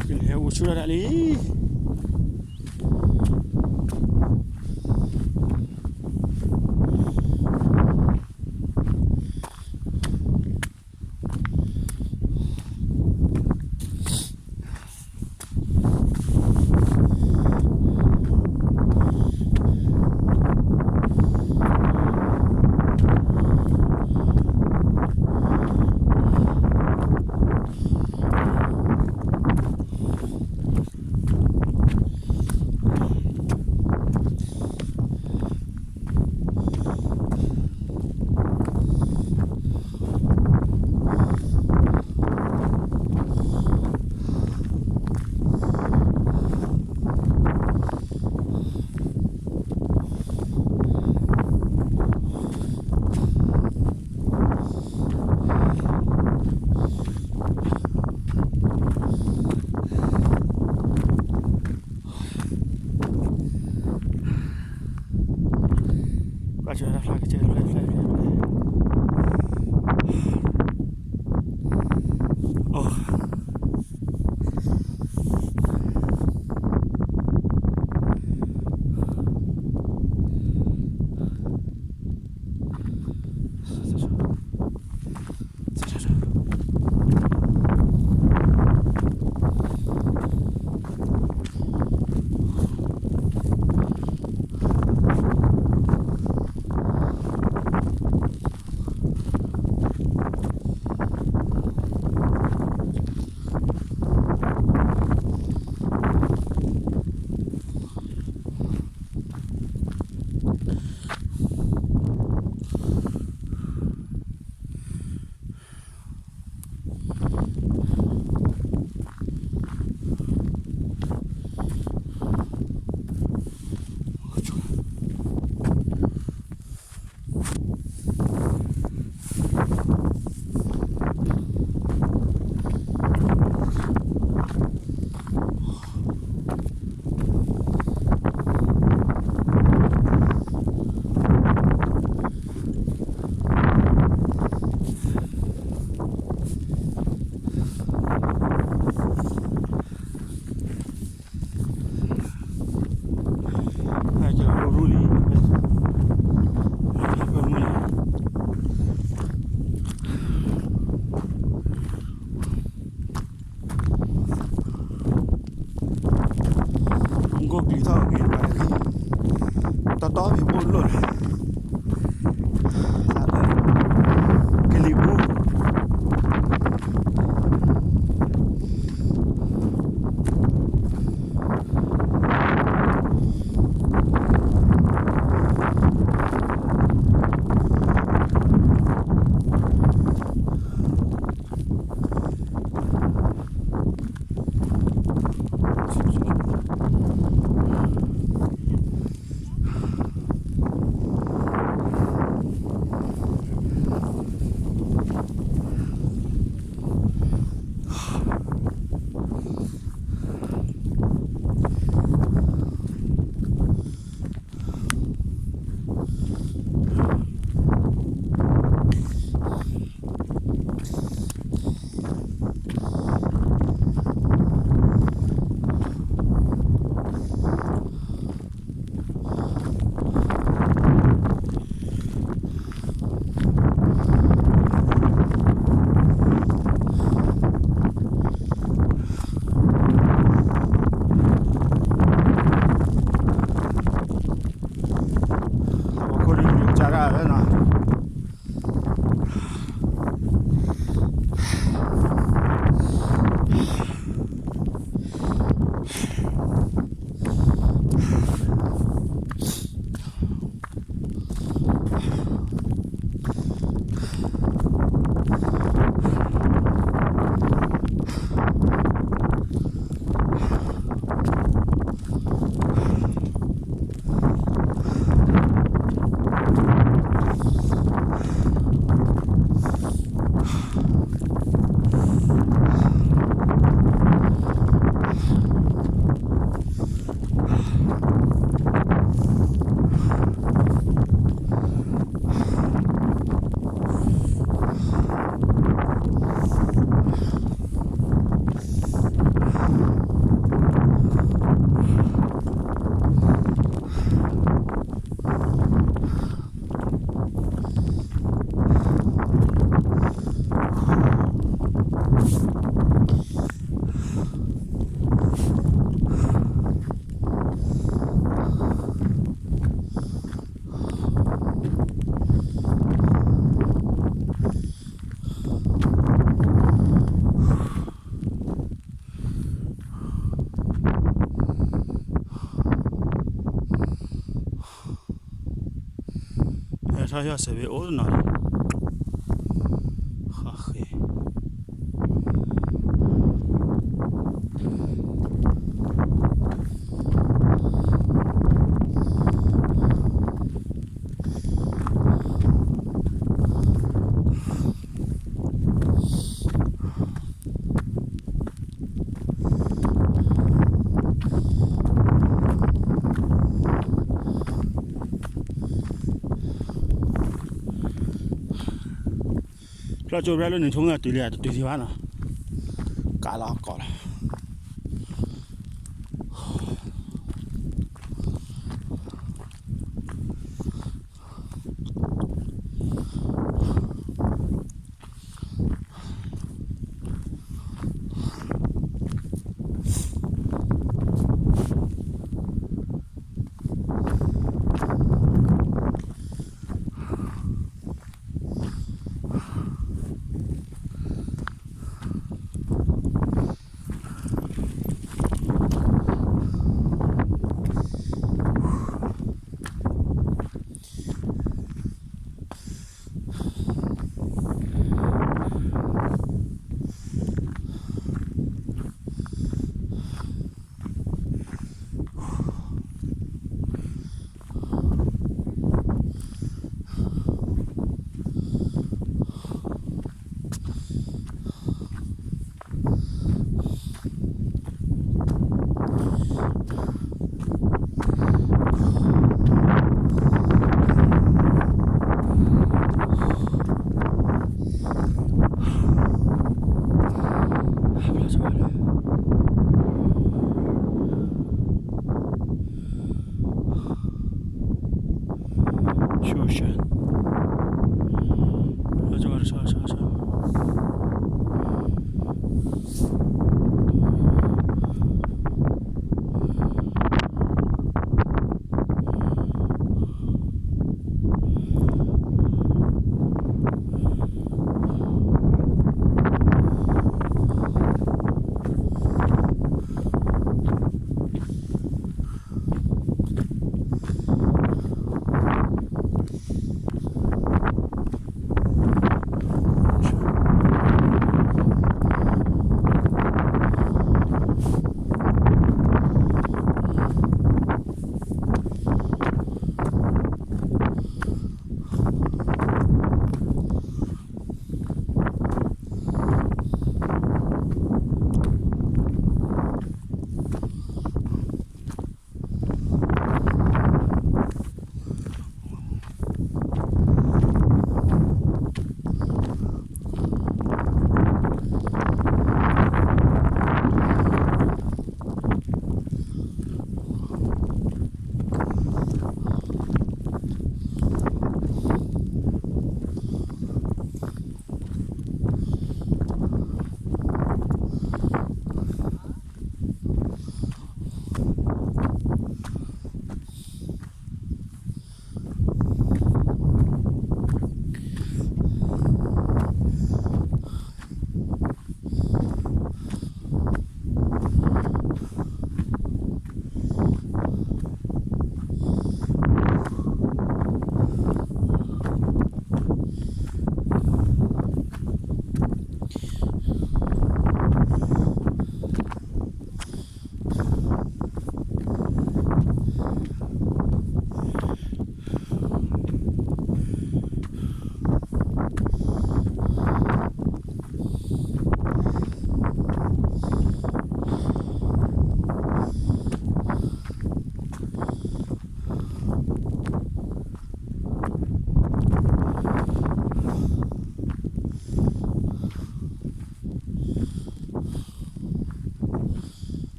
ကလဲၤအိၣ်ဆူၣ်ထီၣ်ဒၣ်လံ. ထီၣ်ယီၢ်စဲးဘ့ၣ်အိၣ်တနီၤလံ, ဃီဃ့ ဖျီၣ်ကၠိဖျါလၢနုာ်ဆိကမိၣ်တုၤလံ တတုၤဒံးဘၣ်နီၤ, ကးလီၤကီးလီၤ. ဖျီၣ်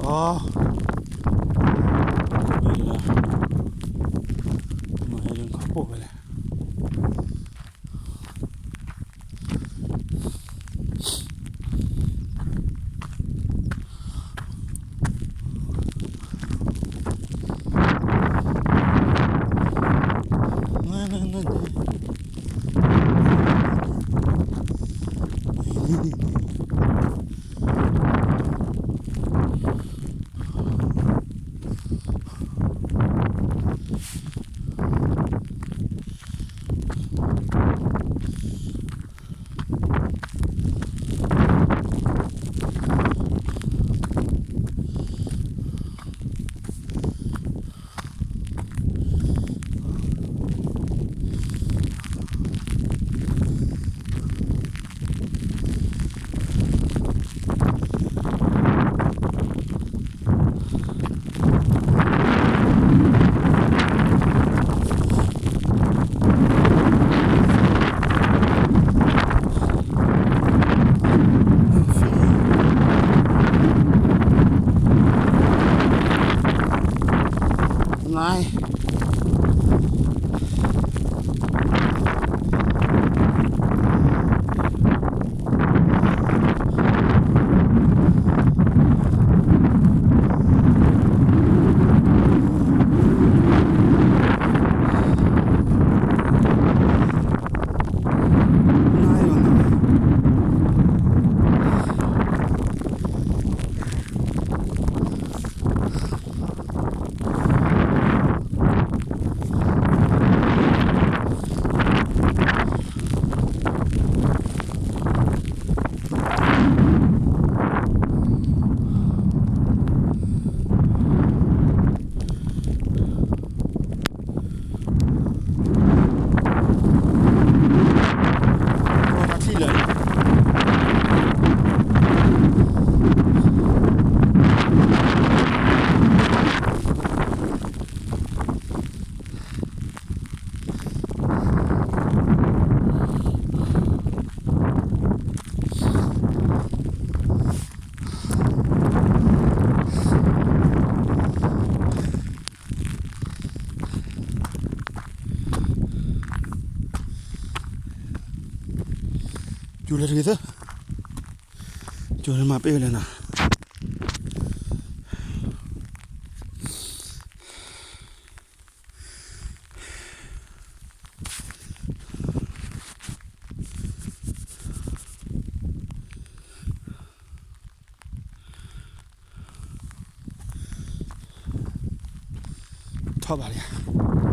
အီ, မ့ၢ်လၢ, မ့ၢ်ဟဲလၢခီၣ်ခိၣ်ဖဲလဲၣ်. ကၠူလဲၤတဂ့ၤသၢ, ကၠူမၤပ့ၢ်ဝဲလဲၣ်နၤ. ထီၣ်ဘၣ်လံဧါ.